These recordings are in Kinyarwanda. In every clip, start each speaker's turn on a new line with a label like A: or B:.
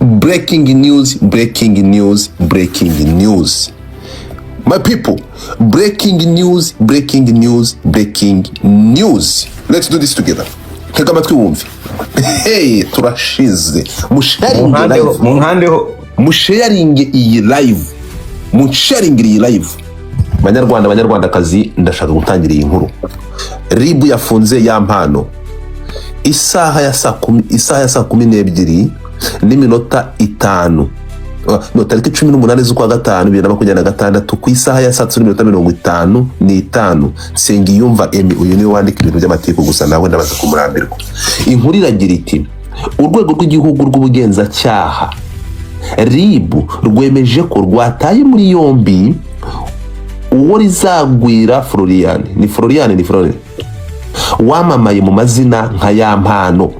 A: Breaking news, breaking news, breaking news, my people. Breaking news, breaking news, breaking news. Let's do this together. Tega amatwi wumve. Hey, turashize. Musharinge
B: Munkandeho.
A: live.
B: Munkandeho.
A: Musharinge iyi live, musharinge iyi live. Banyarwanda, banyarwandakazi, ndashaka gutangira iyi nkuru. RIB yafunze Yampano isaha ya saa kumi, isaha ya 12:05. No, tariki 18 z'ukwa gatanu 2026, ku isaha ya saa 3:55. Nsengiyumva Emi, uyu niwe wandika ibintu by'amatiku gusa, nawe ndabaza kumurambirwa. Inkuru iragira iti: "Urwego rw'Igihugu rw'Ubugenzacyaha, RIB, rwemeje ko rwataye muri yombi uwo rizagwira Florian," ni Florian, ni Florian, "wamamaye mu mazina nka Yampano,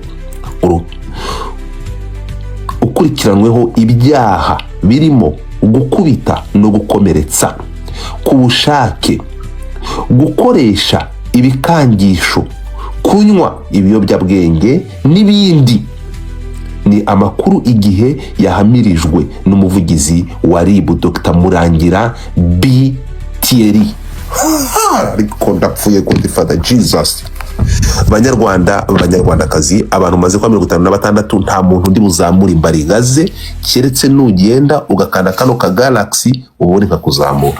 A: ukurikiranyweho ibyaha birimo gukubita no gukomeretsa ku bushake, gukoresha ibikangisho, kunywa ibiyobyabwenge n'ibindi." Ni amakuru Igihe yahamirijwe n'umuvugizi wa RIB, Dr Murangira B Thierry. Ariko ndapfuye, Godfather Jesus. Banyarwanda, banyarwandakazi, abantu maze kuba 56, nta muntu undi muzamura imbariga ze keretse nugenda ugakanda kano ka galaxy, ubundi nkakuzamura.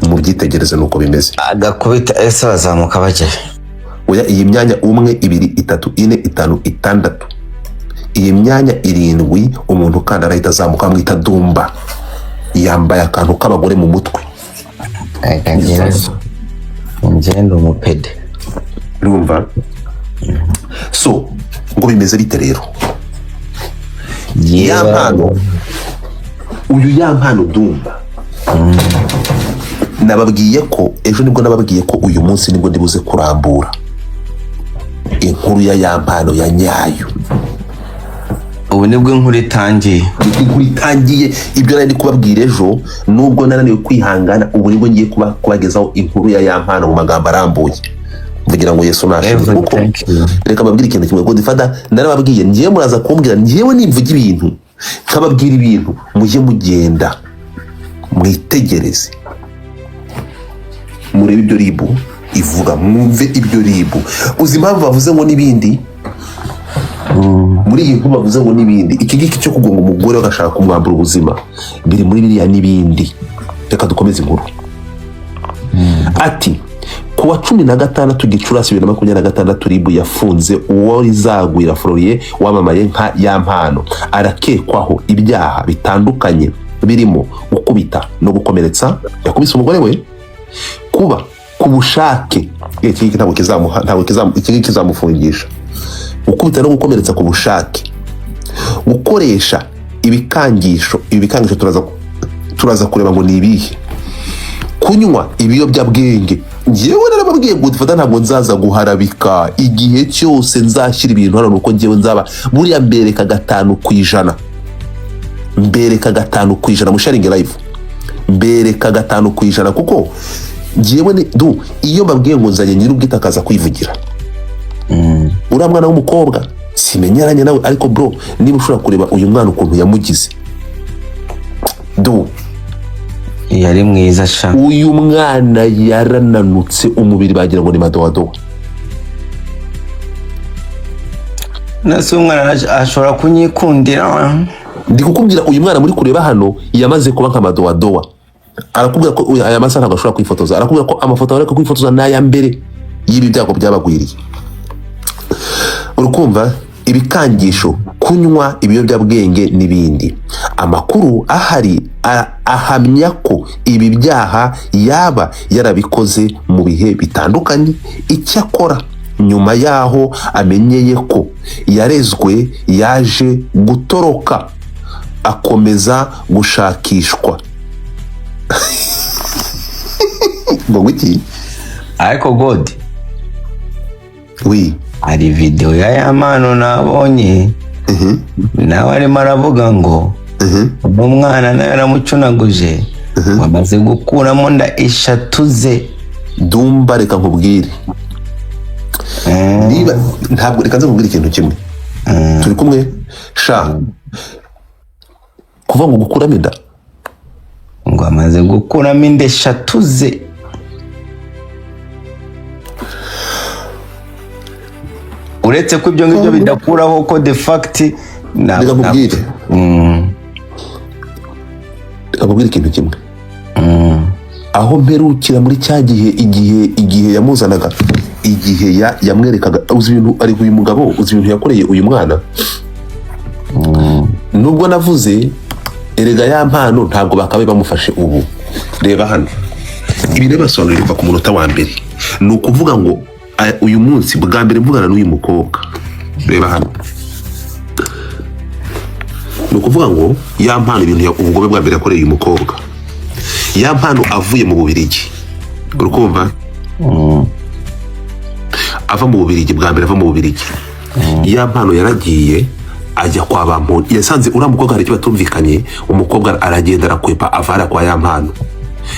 A: Mubyitegereze nuko bimeze.
B: Agakubita ese bazamuka bajya?
A: Oya, iyi myanya umwe, ibiri, itatu, ine, itanu, itandatu, iyi myanya irindwi, umuntu ukanda arahita azamuka. Bamwita Dumba, yambaye akantu k'abagore mu mutwe.
B: Reka njyewe ngende umupede.
A: Urumva? So ngo bimeze bite rero? Yampano, uyu Yampano Dumba, nababwiye ko ejo nibwo, nababwiye ko uyu munsi nibwo ndibuze kurambura inkuru ya Yampano ya nyayo.
B: Ubu nibwo inkuru itangiye.
A: Inkuru itangiye. Ibyo nari ndi kubabwira ejo, nubwo nananiwe kwihangana, ubu nibwo ngiye kubagezaho inkuru ya Yampano mu magambo arambuye. Mvugira ngo Yesu nashimwe.
B: Evan,
A: kuko
B: thank you.
A: Reka mbabwire ikintu kimwe, Godfather, narababwiye ngiye muraza kumbwira. Ngewe nimvuga ibintu, nkababwira ibintu, mujye mugenda mwitegereze, murebe ibyo RIB ivuga, mwumve ibyo RIB. Uzi impamvu bavuze ngo n'ibindi? Muri iyi nkuru bavuze ngo n'ibindi. Iki ngiki cyo kugonga umugore bagashaka kumwambura ubuzima biri muri biriya n'ibindi. Reka dukomeze inkuru. Ati: "Ku wa 16 Gicurasi 2026, RIB yafunze uwo rizagwira Florier wamamaye nka Yampano. Arakekwaho ibyaha bitandukanye birimo gukubita no gukomeretsa," yakubise umugore we, "kuba ku bushake." Iki ngiki ntabwo kizamuha, ntabwo kizamu, iki ngiki kizamufungisha. Gukubita no gukomeretsa ku bushake, gukoresha ibikangisho, ibi bikangisho turaza kureba ngo ni ibihe, kunywa ibiyobyabwenge. Njyewe narababwiye ngo dufata, ntabwo nzaza guharabika. Igihe cyose nzashyira ibintu hano, nuko njyewe nzaba buriya mbereka 5%, mbereka 5%. Musharinge live, mbereka 5%, kuko njyewe ni du iyo mbabwiye ngo nzanye nyir'ubwite akaza kwivugira. Uriya mwana w'umukobwa simenyeranye nawe, ariko bro, niba ushobora kureba uyu mwana ukuntu yamugize du.
B: Yari mwiza sha.
A: Uyu mwana yarananutse umubiri, bagira ngo ni madowadowa.
B: Nase umwana ashobora kunyikundira?
A: Ndi kukubwira, uyu mwana muri kureba hano yamaze kuba nka madowadowa. Arakubwira ko aya masaha ntabwo ashobora kwifotoza. Arakubwira ko amafoto ariko kwifotoza ni aya mbere y'ibi byago byabagwiriye. Urukumva? Ibikangisho, kunywa ibiyobyabwenge n'ibindi. Amakuru ahari ahamya ko ibi byaha yaba yarabikoze mu bihe bitandukanye. Icyakora nyuma y'aho amenyeye ko yarezwe, yaje gutoroka, akomeza gushakishwa. Ngo iki?
B: Ariko God.
A: Wi.
B: Hari videwo ya Yampano nabonye, nawe arimo aravuga ngo umwana nawe yaramucunaguje, wamaze gukuramo nda eshatu ze.
A: Dumba, reka nkubwire. Niba ntabwo, reka nze nkubwire ikintu kimwe. Turi kumwe sha. Kuva ngo gukuramo inda,
B: ngo amaze gukuramo inda eshatu ze. Uretse ko ibyo ngibyo bidakuraho ko de fact
A: Reka nkubwire, reka nkubwire ikintu kimwe. Aho mperukira muri cya gihe, igihe yamuzanaga, igihe yamwerekaga, uzi ibintu ari uyu mugabo, uzi ibintu yakoreye uyu mwana. Nubwo navuze erega ya mpano, ntabwo bakabaye bamufashe ubu. Reba hano, ibi ndabibasobanurira kuva ku munota wa mbere. Ni ukuvuga ngo uyu munsi bwa mbere mvugana n'uyu mukobwa, reba hano, ni ukuvuga ngo ya mpano, ibintu ubugome bwa mbere yakoreye uyu mukobwa, ya mpano avuye mu Bubirigi, uri kumva, ava mu Bubirigi bwa mbere, ava mu Bubirigi, ya mpano yaragiye ajya kwa Bampori. Yasanze uriya mukobwa hari icyo batumvikanye, umukobwa aragenda arakwepa, avara kwa ya mpano.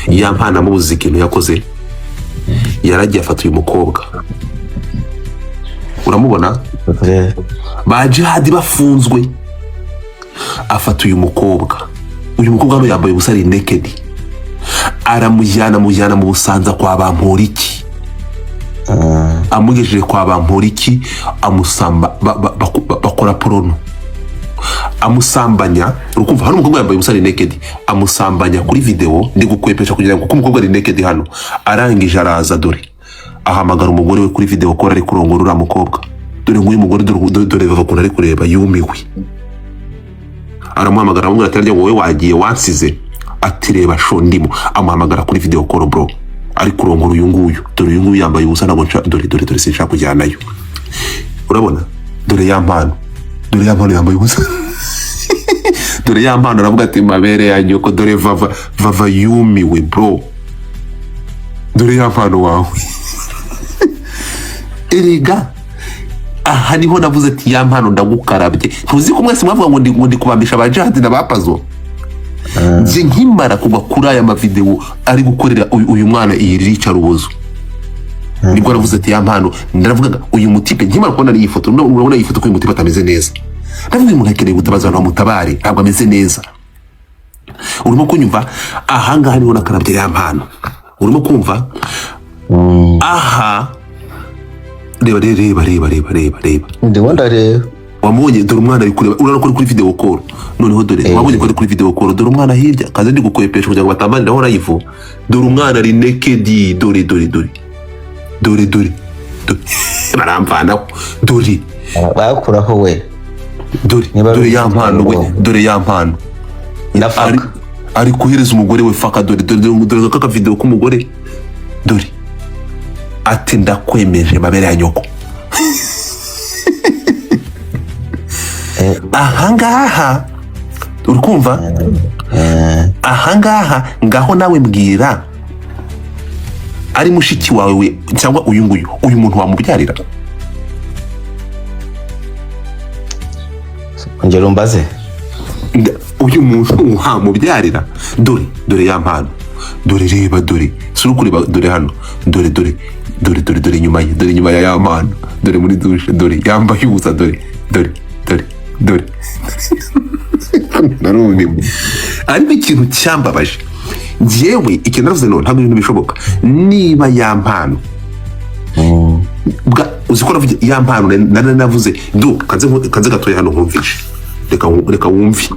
A: Ya mpano amubuze ikintu yakoze, yaragiye afata uyu mukobwa, uramubona, ba Jihadi bafunzwe, afata uyu mukobwa. Uyu mukobwa hano yambaye ubusa, ari naked, aramujyana, amujyana mu Busanza kwa Bamporiki. Amugejeje kwa Bamporiki, amusamba, bakora porno, amusambanya. Urukumva, hano umukobwa yambaye ubusa, ari naked, amusambanya kuri video. Ndi gukwepesha kugira ngo, kuko umukobwa ari naked hano. Arangije araza, dore ahamagara umugore we kuri video ko ari kurongora uriya mukobwa. Dore nguyu mugore, dore, dore, dore bava ukuntu ari kureba, yumiwe. Aramuhamagara, aramubwira ati: "Harya wowe wagiye wansize?" Ati: "Reba sho ndimo." Amuhamagara kuri video call, bro, ari kurongora uyu nguyu. Dore uyu nguyu yambaye ubusa, ntabwo nshaka, dore, dore, dore, sinshaka kujyanayo. Urabona, dore ya mpano, dore ya mpano yambaye ubusa, dore ya mpano aravuga ati: "Mabere ya nyoko." Dore vava, vava yumiwe, bro. Dore ya mpano wawe. Erega aha niho navuze ati: "Ya mpano, ndagukarabye." Ntuzi ko mwese mwavuga ngo ndi kubambisha ba Jihadi na ba Pazo. Njye nkimara kugwa kuri aya mavideo ari gukorera uyu mwana iyi ricarubozo, nibwo navuze ati: "Ya mpano." Ndavugaga uyu mutipe nkimara kubona iyi foto, urabona iyi foto ko uyu mutipe atameze neza. Ndavuga uyu muntu akeneye gutabaza abantu bamutabare, ntabwo ameze neza. Urimo kunyumva? Ahangaha niho nakarabye ya mpano. Urimo kumva aha? Reba, reba, reba, reba, reba, reba.
B: Ndimo ndareba.
A: Wamubonye? Dore umwana ari kureba, urabona ko ari kuri video call. Noneho dore, wabonye ko ari kuri video call. Dore umwana hirya, kaze ndi gukwepesha kugira ngo batambaniraho live. Dore umwana ari naked, dore, dore, dore, dore, dore, dore, baramvanaho, dore.
B: Bakuraho we.
A: Dore.
B: Niba ari
A: Dore ya mpano we. Dore ya mpano
B: na
A: ari
B: faka.
A: Ari kohereza umugore we faka. Dore, dore, dore, dore kaka video k'umugore. Dore ati: "Ndakwemeje, mabere ya nyoko." Ahangaha uri kumva, ahangaha ngaho nawe mbwira, ari mushiki wawe we cyangwa uyu nguyu, uyu muntu wamubyarira?
B: Ongera umbaze.
A: Uyu muntu wamubyarira? Dore, dore ya mpano, dore, reba, dore, si uri kureba? Dore hano, dore, dore, dore, dore, dore inyuma ye, dore inyuma ya ya mpano, dore muri dushe, dore yambaye ubusa, dore, dore, dore, dore, narumiwe. Ariko ikintu cyambabaje njyewe, ikintu naravuze none, ntabwo ibintu bishoboka niba ya mpano uzi ko navuze ya mpano, nari navuze du kanze kanze gatoya hano nkumvishe. Reka reka wumve,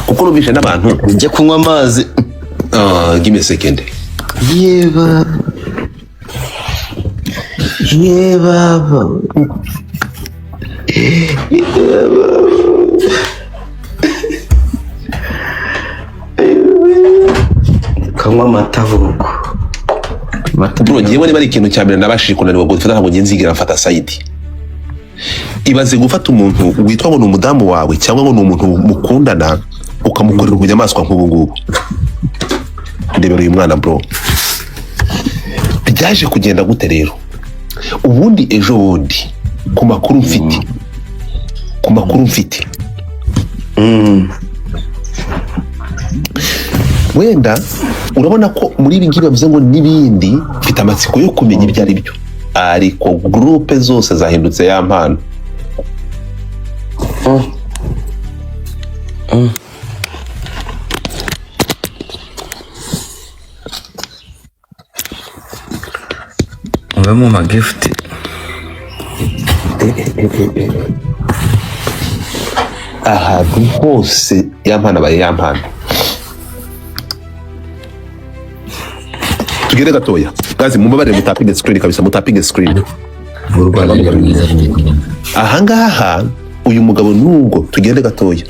A: kuko numvishe n'abantu.
B: Njye kunywa amazi.
A: Give me a second.
B: Yeba, yebaba. Kanywa amata vuba, amata.
A: Bro, njyewe niba ari ikintu cya mbere nabashije kunanirwa gufata, ntabwo njye nzigera mfata side. Ibaze gufata umuntu witwa ngo ni umudamu wawe cyangwa ngo ni umuntu mukundana, ukamukorera ubunyamaswa nk'ubu ngubu. Ndebera uyu mwana, bro. Byaje kugenda gute rero? Ubundi ejo bundi, ku makuru mfite, wenda urabona ko muri ibi ngibi bavuze ngo n'ibindi, mfite amatsiko yo kumenya ibyo ari byo, ariko groupe zose zahindutse ya mpano.
B: Mube mu magifuti.
A: Ahantu hose Yampano abaye Yampano. Tugende gatoya gazi, mumbabarire mutapinge screen kabisa, mutapinge screen.
B: U Rwanda ni rwiza.
A: Ahangaha uyu mugabo, nubwo tugende gatoya,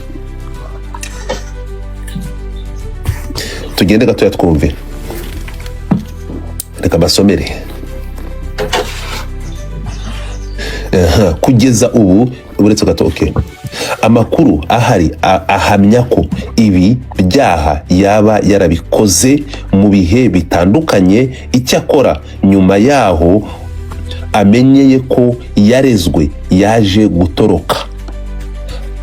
A: tugende gatoya twumve, reka basomere. Aha, kugeza ubu uretse gato, okay. Amakuru ahari ahamya ko ibi byaha yaba yarabikoze mu bihe bitandukanye. Icyakora nyuma yaho amenyeye ko yarezwe, yaje gutoroka,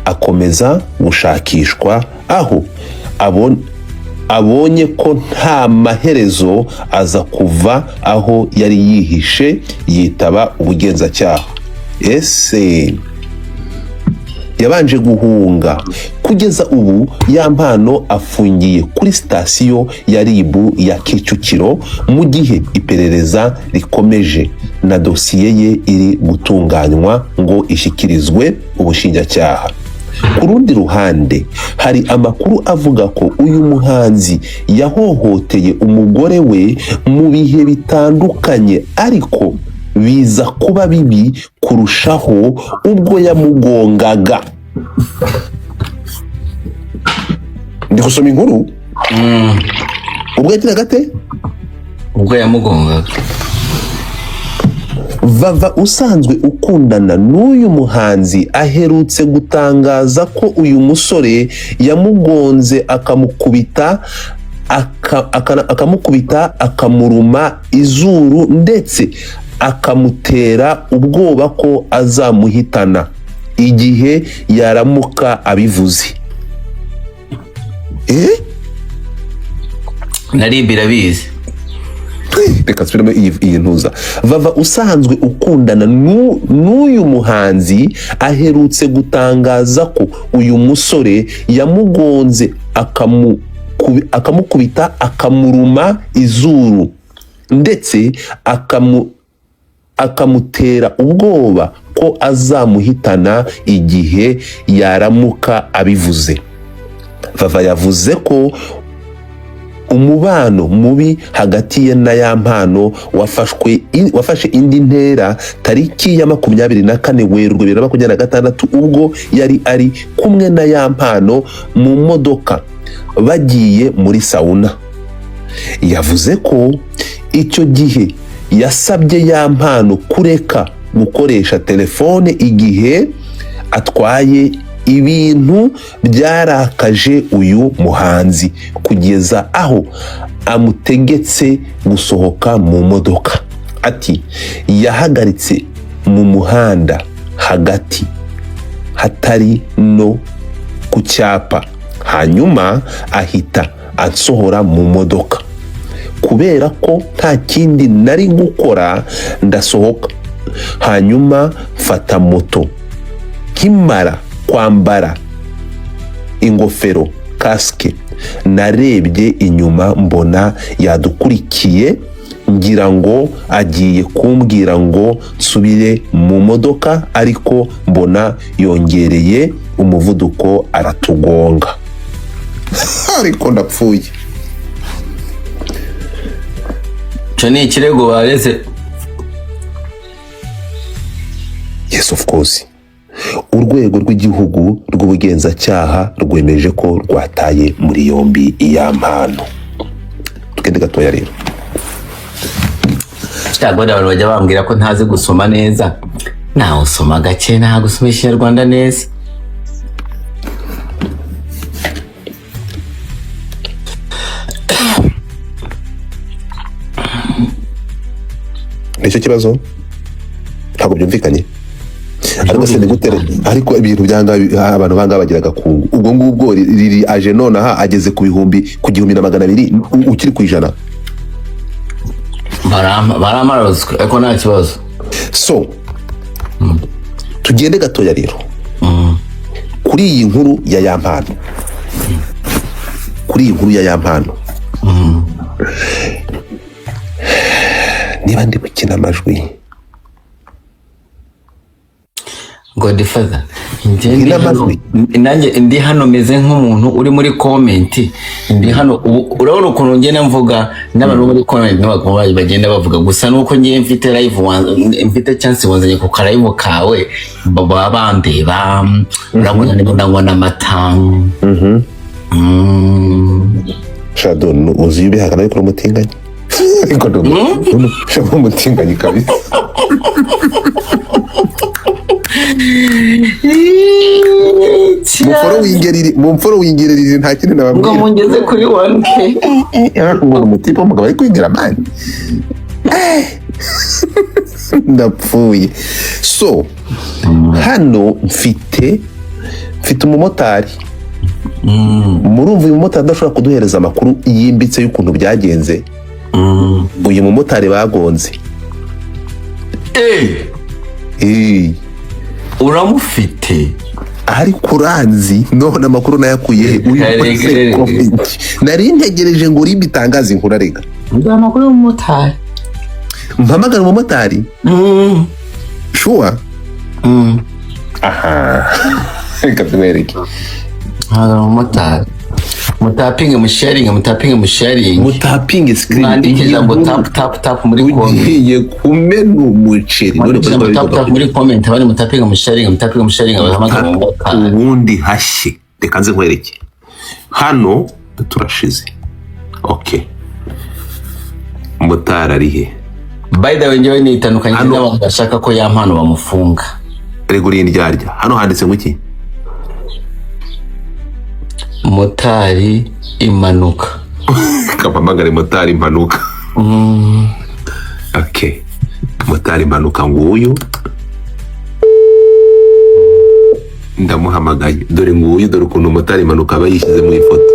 A: akomeza gushakishwa. Aho abonye ko nta maherezo, aza kuva aho yari yihishe yitaba ubugenzacyaha. Ese yabanje guhunga? Kugeza ubu Yampano afungiye kuri sitasiyo ya RIB ya Kicukiro mu gihe iperereza rikomeje na dosiye ye iri gutunganywa ngo ishyikirizwe ubushinjacyaha. Ku rundi ruhande, hari amakuru avuga ko uyu muhanzi yahohoteye umugore we mu bihe bitandukanye, ariko biza kuba bibi kurushaho ubwo yamugongaga. Ndi gusoma inkuru. Ubwo yagiraga ate?
B: Ubwo yamugongaga.
A: Vava usanzwe ukundana n'uyu muhanzi aherutse gutangaza ko uyu musore yamugonze akamukubita, akamukubita, akamuruma izuru, ndetse akamutera ubwoba ko azamuhitana igihe yaramuka abivuze. Eh?
B: Na RIB irabizi.
A: Reka nsubiremo iyi ntuza. Vava usanzwe ukundana n'uyu muhanzi aherutse gutangaza ko uyu musore yamugonze akamukubita, akamuruma izuru, ndetse akamutera ubwoba ko azamuhitana igihe yaramuka abivuze. Vava yavuze ko umubano mubi hagati ye na Yampano wafashe indi ntera tariki ya 24 Werurwe 2026, ubwo yari ari kumwe na Yampano mu modoka bagiye muri sauna. Yavuze ko icyo gihe yasabye Yampano kureka gukoresha telefone igihe atwaye, ibintu byarakaje uyu muhanzi kugeza aho amutegetse gusohoka mu modoka. Ati: "Yahagaritse mu muhanda hagati, hatari no ku cyapa, hanyuma ahita ansohora mu modoka. Kubera ko nta kindi nari gukora, ndasohoka, hanyuma mfata moto. Nkimara kwambara ingofero, kasike, narebye inyuma mbona yadukurikiye, ngira ngo agiye kumbwira ngo nsubire mu modoka, ariko mbona yongereye umuvuduko aratugonga." Ariko ndapfuye.
B: Icyo ni ikirego bareze.
A: Yes, of course. Urwego rw'Igihugu rw'Ubugenzacyaha rwemeje ko rwataye muri yombi Yampano. Tugende gatoya rero.
B: Cyangwa abantu bajya bambwira ko ntazi gusoma neza. Nawe usoma gake, nta gusoma Ikinyarwanda neza.
A: Nicyo kibazo, ntabwo byumvikanye. Ariko se ni gute? Ariko ibintu byanga abantu banga bagira agakungu. Ubwo ngubwo riri aje nonaha ageze ku bihumbi, ku 1200, ukiri ku 100.
B: Baramarozwe, ariko nta kibazo.
A: So tugende gatoya rero. Kuri iyi nkuru ya Yampano, kuri iyi nkuru ya Yampano, niba ndi gukina amajwi.
B: Godfather, njye ndi
A: Nkina
B: hano,
A: amajwi.
B: nanjye ndi hano meze nk'umuntu uri muri comment. Ndi hano ubu, urabona ukuntu ngenda mvuga n'abantu bo muri comment n'abagabo bagenda bavuga gusa, nuko ngiye mfite live, mfite chance wanzanye ku live kawe, baba bandeba, urabona ndimo ndanywa n'amata.
A: Shado, uzi iyo ubihakana, ariko uri umutinganyi, ariko shaka umutinganyi kabisa. Mumfollowingeriri, nta kindi
B: Ngo
A: nababwira.
B: mungeze kuri 1K.
A: Ngo umutipe w'umugabo ari kwinjira, man, ndapfuye. So hano mfite umumotari. Murumva uyu mumotari adashobora kuduhereza amakuru yimbitse y'ukuntu byagenze? Uyu mumotari bagonze.
B: Eh, uramufite?
A: Ariko uranzi none amakuru nayakuye he? Uyu
B: Rega,
A: ukoze
B: rega.
A: comment. Nari ntegereje ngo urimbe itangaze inkuru, arega.
B: Nzi amakuru y'umumotari.
A: Mpamagara umumotari? Sure? Aha reka tumwereke.
B: Ntabwo umumotari. Mutapinge, musharinge, mutapinge, musharinge.
A: Mutapinge screen.
B: Mwandike ijambo tap tap tap muri comment.
A: Ugiye kumena umuceri none.
B: Mwandike ijambo tap tap muri comment, abandi mutapinge, musharinge, mutapinge, musharinge, bahamagara umumotari.
A: Ubundi hashye, reka nze nkwereke hano, turashize. Okay, motari ari he?
B: By the way, njyewe nitandukanye
A: Hano.
B: n'abantu bashaka ko Yampano bamufunga.
A: Rega uri indyarya. Hano handitse ngo iki?
B: Motari impanuka.
A: Kampamagare motari impanuka. Okay, motari impanuka nguyu, ndamuhamagaye. Dore nguyu, dore ukuntu motari impanuka aba yishyize mu ifoto.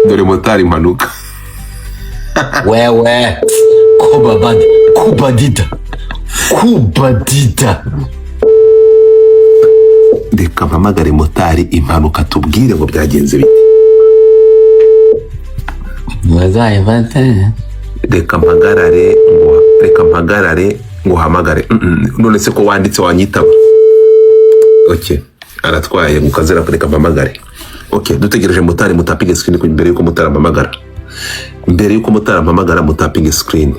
A: Dore motari impanuka.
B: Wewe kubabada kubadida kubadida.
A: Reka mpamagare motari impanuka, tubwire ngo byagenze bite.
B: Bazayifate.
A: Reka mpagarare ngo uhamagare. None se ko wanditse wanyitaba? Okay, aratwaye mukazera. Reka mpamagare. Okay, dutegereje motari. Mutapinge screen mbere yuko motari ampamagara. Mbere yuko motari ampamagara, mutapinge screen.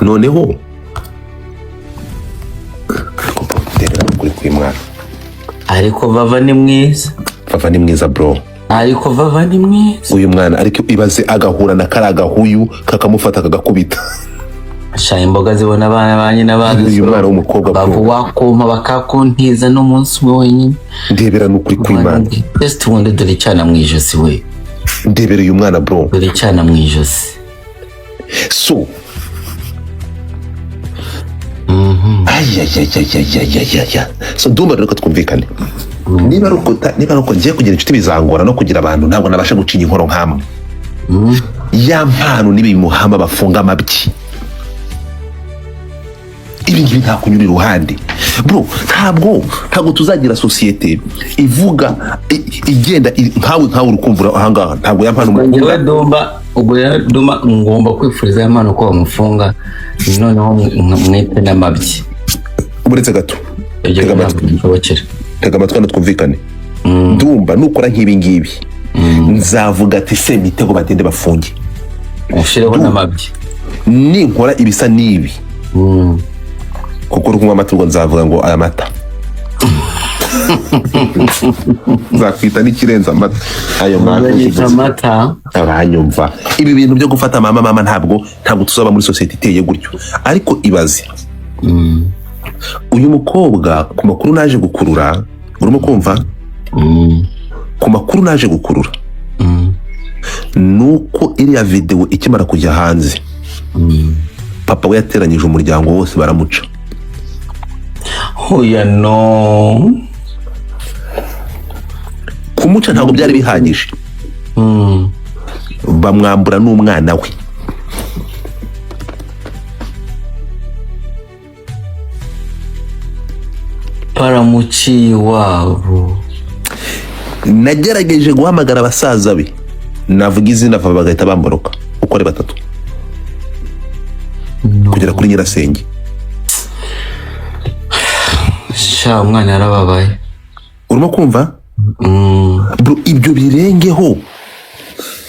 A: Noneho ariko ndebera kuri kw'imwana.
B: Ariko Vava ni mwiza.
A: Vava ni mwiza, bro.
B: Ariko Vava ni mwiza.
A: Uyu mwana ariko, ibaze agahura na kariya gahuyu kakamufata kagakubita.
B: Sha, imboga zibona abana ba nyina bazo.
A: Uyu mwana w'umukobwa, bro.
B: Bava wakumpa bakakuntiza n'umunsi umwe wenyine.
A: Ndebera n'ukuri kw'Imana.
B: Just wundi, dore icyana mu ijosi we.
A: Ndebera uyu mwana, bro.
B: Dore icyana mu ijosi.
A: So ayayayayayayaya, so ndumva rero ko twumvikane. Niba ari uko ngiye kugira inshuti, bizangora no kugira abantu. Ntabwo nabasha gucinya inkoro nk'amwe. Yampano n'ibimuhama bafunga amabyi. Ibi ngibi nta kunyura iruhande, bro. Ntabwo tuzagira sosiyete ivuga igenda nkawe uri kumvura ahangaha, ntabwo Yampano
B: Njyewe
A: umukunda.
B: Dumba, ubwo rero Dumba ngomba kwifuriza Yampano ko bamufunga, noneho mwite n'amabyi.
A: Uretse gato.
B: Ibyo
A: Tega
B: ntabwo
A: amatwi.
B: bishobokera.
A: Tega amatwi hano twumvikane. Ndumva nukora nk'ibi ngibi, nzavuga ati Semitego bagende bafunge.
B: Ushireho n'amabyi.
A: Ninkora ibisa n'ibi, kuko uri kunywa amata, ubwo nzavuga ngo aya mata nzakwita n'ikirenze amata ayo.
B: Uzanyita amata.
A: Abanyumva, ibi bintu byo gufata mama mama, ntabwo tuzaba muri sosiyete iteye gutyo. Ariko ibaze uyu mukobwa, ku makuru naje gukurura, urimo kumva? Ku makuru naje gukurura, nuko iriya videwo ikimara kujya hanze, papa we yateranyije umuryango wose baramuca.
B: Oya, no.
A: Kumuca ntabwo byari bihagije, bamwambura n'umwana we.
B: Baramuciye iwabo.
A: Nagerageje guhamagara abasaza be, navuga izina vuba bagahita bamboroka uko ari batatu kugera kuri nyirasenge.
B: Sha, umwana yarababaye.
A: Urimo kumva? Bro, ibyo birengeho,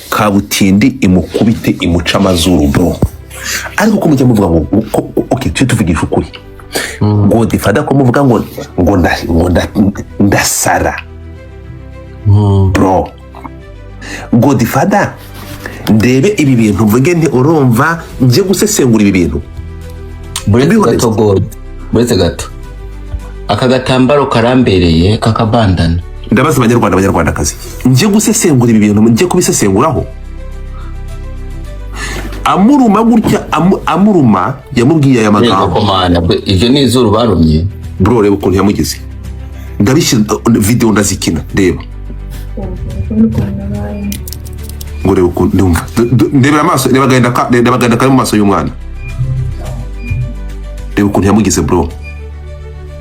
A: kabutindi imukubite imuca amazuru, bro. Ariko ko mujya muvuga ngo okay, tujye tuvugisha ukuri. Godfather, ko muvuga ngo ndasara, bro. Godfather, ndebe ibi bintu mvuge nti urumva njye gusesengura ibi bintu.
B: Buretse
A: Be honest.
B: gato, God, buretse gato, aka gatambaro karambereye kakabandana.
A: Ndabaza Abanyarwanda, Abanyarwandakazi, njye gusesengura ibi bintu, njye kubisesenguraho. Amuruma gutya, amuruma, yamubwiye aya
B: Yego.
A: magambo.
B: Komana, ibyo ni izuru barumye.
A: Bro, reba ukuntu yamugize. Ndabishyira video, ndazikina, reba. Ngo reba ukuntu, ndumva ndebera amaso, reba agahinda reba agahinda kari mu maso y'umwana, reba ukuntu yamugize, bro.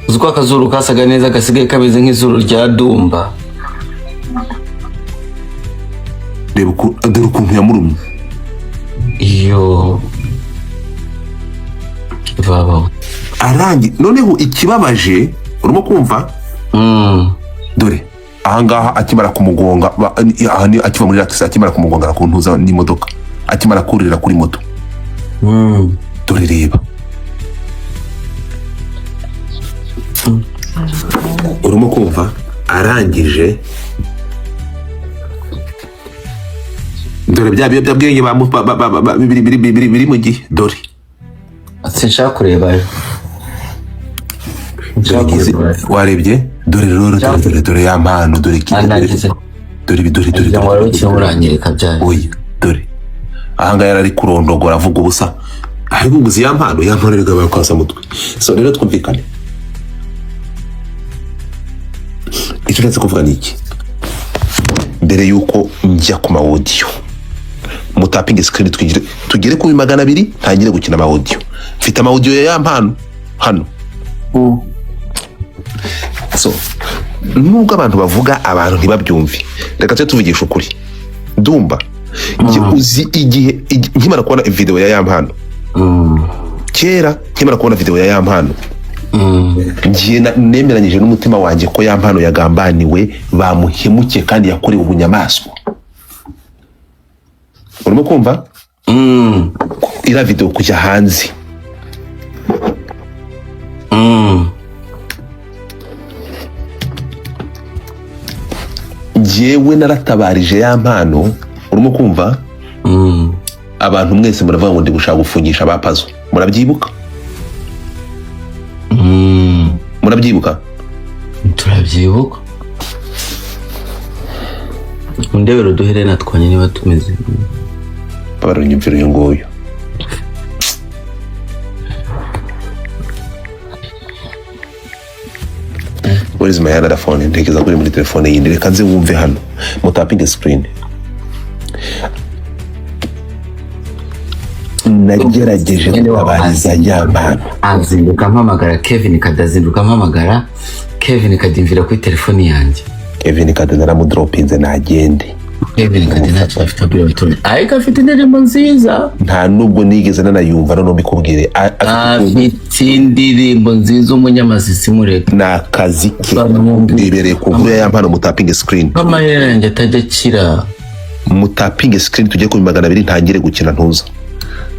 B: Uzi ko akazuru kasaga neza gasigaye kameze nk'izuru rya Dumba?
A: Reba ukuntu, dore ukuntu yamurumye.
B: Iyo babaho.
A: Arangi noneho ikibabaje, urimo kumva? Dore ahangaha akimara kumugonga, aha ni akiva muri taxi, akimara kumugongana ku ntuza n'imodoka, akimara kurira kuri moto. Dore, reba, urimo kumva? Arangije, dore bya biyobyabwenge biri mu gihe, dore.
B: Sinshaka kurebayo.
A: Dore ngizi, warebye? Dore rero, dore, dore, dore ya mpano, dore dore.
B: Nagize.
A: Dore ibi, dore, dore.
B: Kugira ngo
A: Dore.
B: wari ukiri uranyereka byayo.
A: Oya, dore ahangaha yari ari kurondogora avuga ubusa, ariko uguze ya mpano, ya mpano rero bakwasa mutwe. So rero twumvikane, icyo nshatse kuvuga ni iki: mbere yuko njya ku ma audio, mutapinge screen, twigire tugere kuri 200, ntangire gukina ama audio. Mfite ama audio ya mpano hano. So nubwo abantu bavuga, abantu ntibabyumve, reka tujye tuvugisha ukuri. Ndumva njye uzi igihe nkimara kubona video ya ya mpano, kera nkimara kubona video ya ya mpano, ngiye nemeranyije n'umutima wanjye ko ya mpano yagambaniwe, bamuhemukiye kandi yakorewe ubunyamaswa. Urimo kumva? Iriya video kujya hanze, njyewe naratabarije ya mpano. Urimo kumva? Abantu mwese muravuga ngo ndi gushaka gufungisha ba Pazo. Murabyibuka? Murabyibuka?
B: Turabyibuka. Undebera uduherena twanye niba tumeze.
A: Babarira, unyumvira uyu nguyu. Where is my other phone? Ntekereza ko uri muri telefone yindi. Reka nze wumve hano. Mutapinge screen. Nagerageje gutabariza ya mpano.
B: Azinduka mpamagara Kevin Kade, azinduka mpamagara Kevin Kade, imvira kuri telefoni yanjye.
A: Kevin Kade naramudropinze, nagende.
B: Kevin Kade ntacyo afite abwira abaturage, ariko afite indirimbo nziza.
A: Nta nubwo nigeze nanayumva, noneho mbikubwire. Afite
B: Afite indirimbo nziza, umunyamasisi, mureka.
A: Ni akazi ke.
B: Bamwumva.
A: Nibereye ku nkuru ya mpano. Mutapinge screen.
B: Amayeri yanjye atajya akira.
A: Mutapinge screen, tujye kuri 200, ntangire gukina ntuza.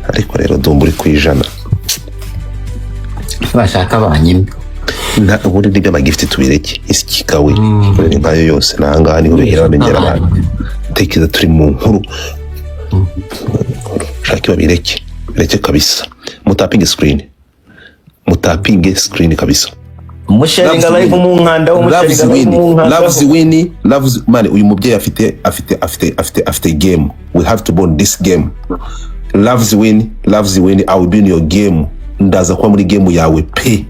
A: Ariko rero ndumva uri ku 100.
B: Bashaka banyine.
A: Ubundi n'ibyo amagift tubireke, isi kikawe ni nkayo yose. Nahangaha niho bihera bamenyera abantu. Tekereza turi mu nkuru, shaka babireke, bireke kabisa. Mutapinge screen, mutapinge screen kabisa.
C: Musharinga live mu nkanda.
A: Loves
C: Musharinga live
A: win.
C: mu nkanda.
A: Loves win, loves man. Uyu mubyeyi afite afite afite afite afite game. We have to bond this game. Loves win, loves win. I will be in your game. Ndaza kuba muri game yawe pe,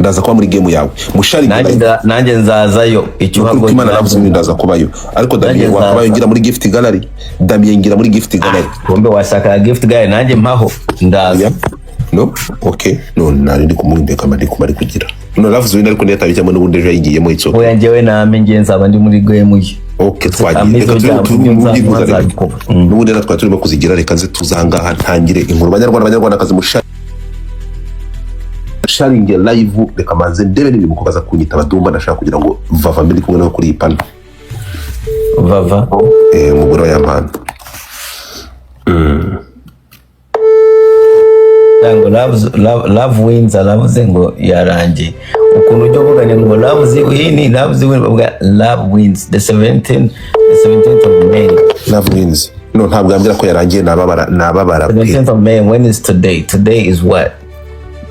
A: ndaza kuba muri game yawe, musharinga
C: Nanjye
A: live.
C: Nanjye nzazayo icyo
A: Nukuri
C: uhabwa.
A: kw'Imana, loves win, ndaza kubayo. Ariko Damien,
C: Nanjye
A: wakabaye
C: nzaza.
A: ngira muri gift gallery. Damien, ngira muri gift gallery.
C: Kumbe washaka gift guy, nanjye mpaho ndaza.
A: Yeah. No, okay, no, nari ndi kumwindeka ndi kumari kugira no Love Win, ariko niyo atabijyamo n'ubundi ejo yayigiyemo, it's okay.
C: Oya, njyewe name ngiye nzaba ndi muri game ye.
A: Okay, twagiye.
C: Amizo
A: Reka
C: byabo,
A: turi
C: ibyo
A: mu byifuzo, reka.
C: nzabikora.
A: N'ubundi natwe turimo kuzigira. Reka nze tuzangaha ntangire inkuru. Banyarwanda, banyarwandakazi, musha sharinge live. Reka manze ndebe n'ibintu mukomeza kunyita abadumba. Ndashaka kugira ngo Vava mbe ndi kumwe nawe kuri iyi pano.
C: Vava?
A: Eh, umugore wa Yampano.
C: Ngo love wins, aravuze ngo yarangiye. Ukuntu ujya uvuga ni ngo love win, love win, bavuga love wins the 17, the 17th of May.
A: Love wins. No, ntabwo yambwira ko yarangiye, nababara, nababara pe.
C: 17th of May. When is today? Today is what?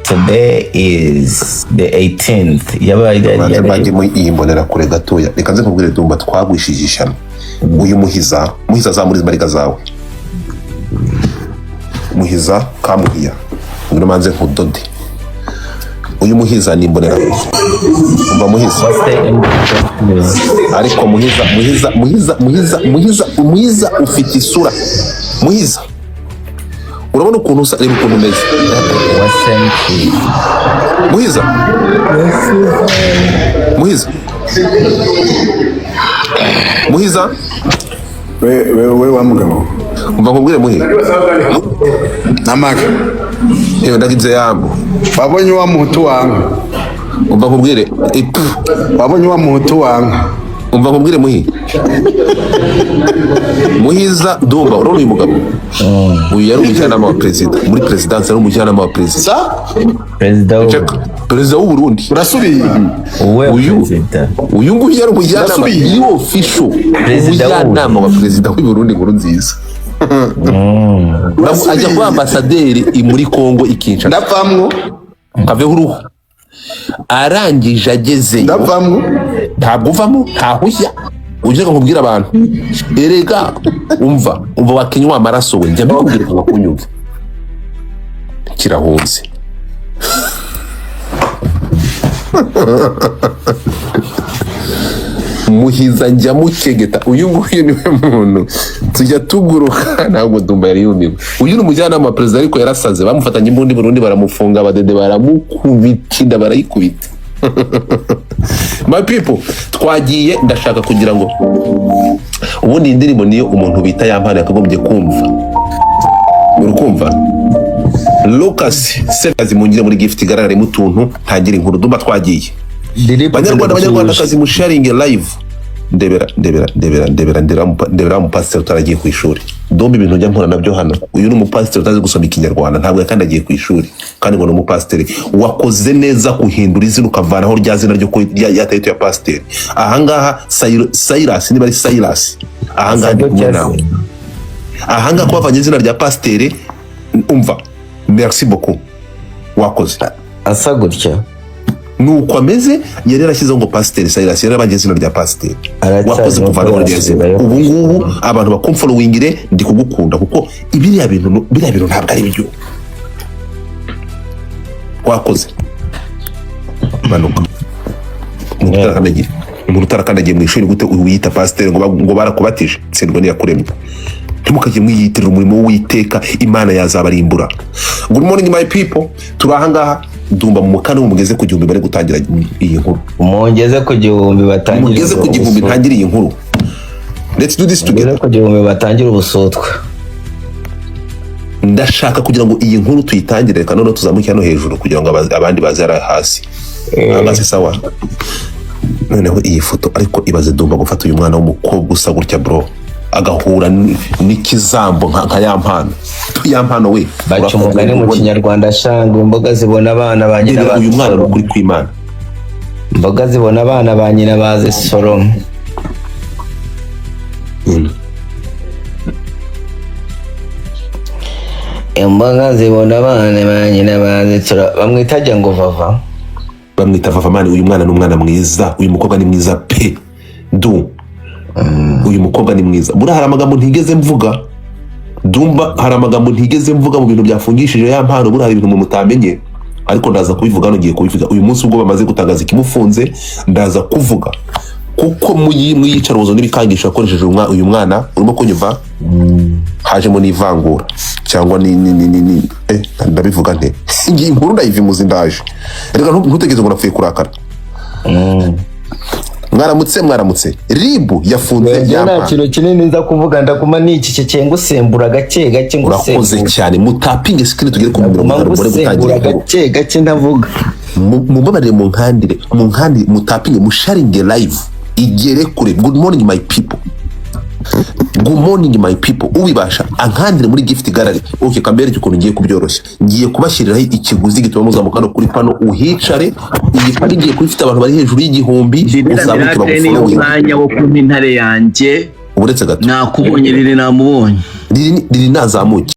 C: Today is the 18th. Yabaye
A: Banze mbangemo iyi mbonera kure gatoya. Reka nze nkubwire, Dumba, twagwishije ishyano. Uyu Muhiza, Muhiza, zamura imbaraga zawe. Muhiza kamuhiya, ngwino manze nkudode. Uyu Muhiza ni imbonera. Umva Muhiza.
C: What's the end?
A: Ariko Muhiza, Muhiza, Muhiza, Muhiza, Muhiza, Muhiza, ufite isura. Muhiza, urabona ukuntu usa? Reba ukuntu umeze.
C: What's the
A: Muhiza, Muhiza, Muhiza.
D: We we we, wa mugabo.
A: Umva nkubwire, Muhi.
D: Namaka.
A: Yewe, ndagize yambo.
D: Wabonye wa muhutu wanga?
A: Umva nkubwire, ipfu.
D: Wabonye wa muhutu wanga?
A: Umva nkubwire, Muhi, Muhiza Dumba, urabona uyu mugabo? Uyu yari umujyanama wa perezida muri perezidansi, yari umujyanama wa perezida.
D: Sa?
C: Perezida w'u
A: Check. Perezida w'u Burundi.
D: Urasubiye?
C: Uwe?
A: Uyu.
C: Perezida.
A: Uyu nguyu yari umujyanama.
D: Ndasubiye.
A: Ni official.
C: Perezida w'u
A: Umujyanama wa perezida w'u Burundi, nkuru nziza. Ajya kuba ambasaderi muri Kongo i Kinshasa.
D: Ndapfamwo.
A: Kaveho uruhu. Arangije agezeyo.
D: Ndapfamwo.
A: Ntabwo uvamo, ntaho ujya. Ujya nkubwira abantu, erega umva, umva, wakinywa amaraso we, njya mbikubwira ukanga kunyumva. Kirahunze. Muhiza njya mukegeta. Uyu nguyu niwe muntu tujya tuguruka. Ntabwo Dumba yari yumiwe. Uyu ni umujyanama wa perezida, ariko yarasaze. Bamufatanye imbunda i Burundi, baramufunga, abadede baramukubita, inda barayikubita. My people, twagiye. Ndashaka kugira ngo ubundi iyi ndirimbo niyo umuntu bita Yampano yakagombye kumva. Uri kumva Lucas Sekazi? Mungire muri gift, igararemo utuntu ntangira inkuru. Dumba, twagiye. Banyarwanda, banyarwandakazi, musharinge live. Ndebera, ndebera, ndebera, ndebera, ndebera, ndebera umupasiteri utaragiye ku ishuri. Domba, ibintu njya mpura nabyo hano. Uyu ni umupasiteri utazi gusoma ikinyarwanda, ntabwo yakandagiye ku ishuri, kandi ngo ni umupasiteri. Wakoze neza guhindura izina, ukavanaho rya zina ryo rya title ya pasiteri. Ahangaha Cyrus, niba ari Cyrus, ahangaha ndi kumwe nawe. Ahangaha ko bavanye izina rya pasiteri, umva, merci beaucoup, wakoze.
C: Asa gutya.
A: Nuko ameze. Yari yarashyizeho ngo pasiteri Cyrus, yari yarabanje izina rya pasiteri.
C: Aracyari
A: Wakoze kuvanaho rya zina.
C: asubirayo.
A: Ubu ngubu abantu bakumfollowingire, ndi kugukunda, kuko biriya bintu, biriya bintu ntabwo ari byo. Wakoze, manuka. Umuntu utarakandagiye, umuntu utarakandagiye mu ishuri, gute wiyita pasiteri ngo barakubatije? Tsindwa n'iyakuremye. Ntimukajye mwiyitirira umurimo w'Uwiteka, Imana yazabarimbura. Good morning, my people. Turi ahangaha. Dumba, mu mukano mugeze ku 1000, bari gutangira iyi nkuru.
C: Mungeze ku 1000 batangire.
A: Mugeze ku 1000, ntangire iyi nkuru. Let's do this
C: Mugeze
A: together.
C: ku 1000 batangire ubusutwa.
A: Ndashaka kugira ngo iyi nkuru tuyitangire. Reka noneho tuzamuke hano hejuru kugira ngo abandi baze hariya hasi. Ahangaha si sawa. Noneho iyi foto, ariko ibaze Dumba gufata uyu mwana w'umukobwa usa gutya, bro, agahura n'ikizambo nka ya Mpano, ya Mpano we.
C: Baca umugani mu Kinyarwanda shanga, imboga zibona abana ba nyina
A: Ndebera uyu mwana, ni
C: bazisoroma.
A: ukuri kw'Imana.
C: Imboga zibona abana ba nyina bazisoroma. Imboga zibona abana ba nyina bazisoroma. Bamwita ajya ngo Vava.
A: Bamwita Vava. Man, uyu mwana ni umwana mwiza. Uyu mukobwa ni mwiza pe. Du, uyu mukobwa ni mwiza. Buriya hari amagambo ntigeze mvuga, Dumba, hari amagambo ntigeze mvuga mu bintu byafungishije ya Mpano. Buriya hari ibintu umuntu utamenye, ariko ndaza kubivuga hano. Ngiye kubivuga uyu munsi ubwo bamaze gutangaza ikimufunze. Ndaza kuvuga kuko mu iyicarubozo n'ibikangisho yakoresheje uyu mwana. Urimo kunyumva? Hajemo n'ivangura cyangwa ni ndabivuga nte? Ngiye inkuru ndayivimuza, ndaje. Reka ntutegereze ngo napfuye kurakara. Mwaramutse, mwaramutse. RIB yafunze
C: Njye nta
A: Yampano.
C: kintu kinini nza kuvuga, ndaguma nicecekeye, ngusembura gake gake.
A: Urakoze
C: Ngusembura.
A: cyane. Mutapinge screen tugere ku mirongo
C: Ndaguma
A: itanu mbone gutangira
C: ngusembura
A: inkuru.
C: gake gake, ndavuga.
A: Mumbabarire, munkandire, munkandire, mutapinge, musharinge live igere kure. Good morning, my people, good morning, my people. Ubibasha ankandire muri gift gallery. Okay, kambereke ukuntu ngiye kubyoroshya. Ngiye kubashyiriraho ikiguzi gituma muzamuka no kuri pano uhicare. Iyi pano igiye kuba ifite abantu bari hejuru y'1000.
E: Ririra.
A: Uzamuke.
E: Miracle niyo
A: Bagufollowing.
E: mwanya wo kumpa intare yanjye.
A: Uretse gato.
E: Nakubonye riri, namubonye.
A: Riri, riri, nazamuke.